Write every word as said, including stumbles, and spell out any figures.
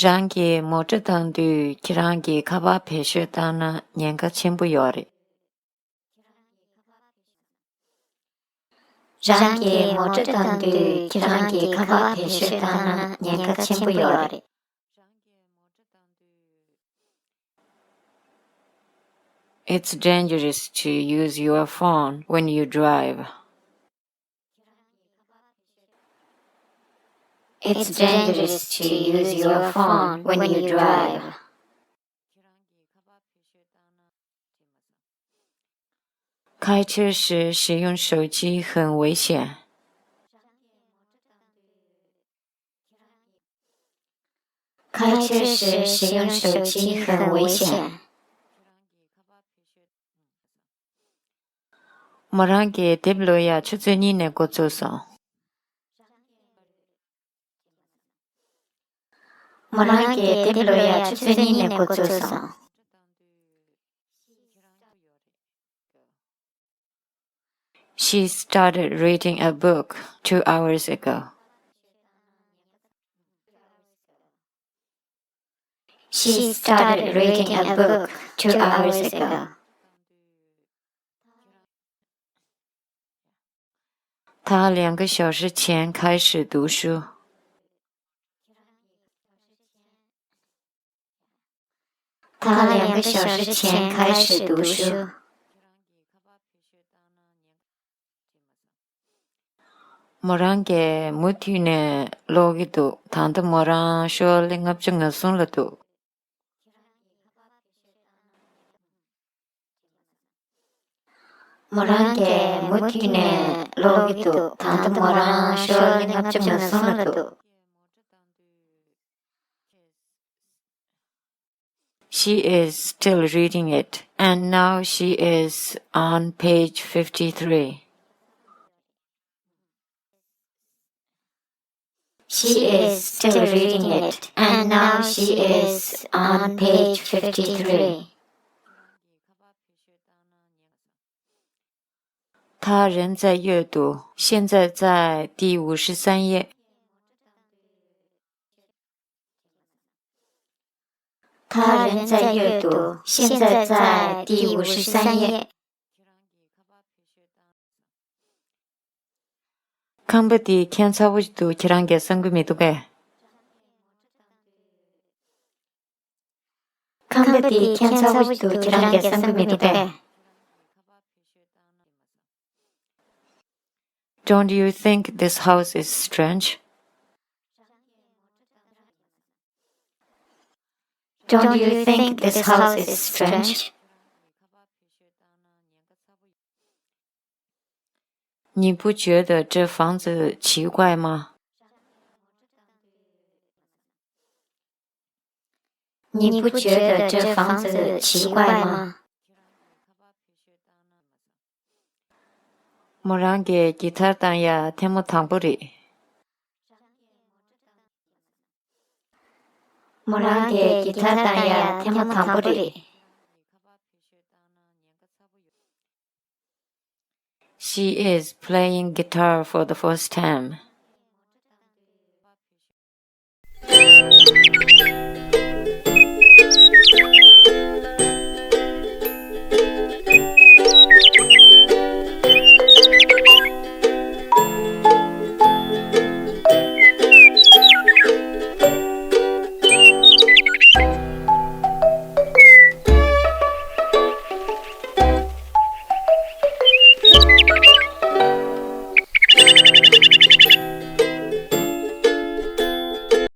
རང་གིས་མོ་ཊ་བཏང་དུས་ཁྱེད་རང་གི་ཁ་པར་བེད་སྤྱོད་བཏང་ན་ཉེན་ཁ་ཆེན་པོ་ཡོད་རེད། རང་གིས་མོ་ཊ་བཏང་དུས་ཁྱེད་རང་གི་ཁ་པར་བེད་སྤྱོད་བཏང་ན་ཉེན་ཁ་ཆེན་པོ་ཡོད་རེད། It's dangerous to use your phone when you drive. It's dangerous to use your phone when you drive. 开车时使用手机很危险。开车时使用手机很危险。 མོ་རང་གིས་དེབ་ཀློག་ཡག་ཆུ་ཚོད་གཉིས་ནས་འགོ་བཙུགས་སོང་། མོ་རང་གིས་དེབ་ཀློག་ཡག་ཆུ་ཚོད་གཉིས་ནས་འགོ་བཙུགས་སོང་། She started reading a book two hours ago. She started reading a book two hours ago. ད་两个小时前开始读书。ད་两个小时前开始读书。 མོ་རང་གིས་མུ་མཐུད་ནས་ཀློག་གི་འདུག་ད་ལྟ་མོ་རང་ཤོག་ལྷེ་ལྔ་བཅུ་ང་གསུམ་ལ་འདུག་མོ་རང་གིས་མུ་མཐུད་ནས་ཀློག་གི་འདུག་ད་ལྟ་མོ་རང་ཤོག་ལྷེ་ལྔ་བཅུ་ང་གསུམ་ལ་འདུག She is still reading it, and now she is on page fifty-three. She is still reading it, and now she is on page fifty-three. ད་རན་ཙ་ཡོད་དུ། 现在在第五十三页。 ད་རན་ཙ་ཡོད་དུ། 现在在第五十三页。 ཁང་པ་དེ་ཁྱད་མཚར་པོ་ཞིག་འདུག་ཁྱེད་རང་གིས་བསམ་གྱི་མི་འདུག་གས། ཁང་པ་དེ་ཁྱད་མཚར་པོ་ཞིག་འདུག་ཁྱེད་རང་གིས་བསམ་གྱི་མི་འདུག་གས། Don't you think this house is strange? Don't you think this house is strange? 你不觉得这房子奇怪吗？你不觉得这房子奇怪吗？ མོ་རང་གིས་གི་ཐར་བཏང་ཡག་ཐེངས་མ་དང་པོ་རེད། མོ་རང་གིས་གི་ཐར་བཏང་ཡག་ཐེངས་མ་དང་པོ་རེད། She is playing guitar for the first time.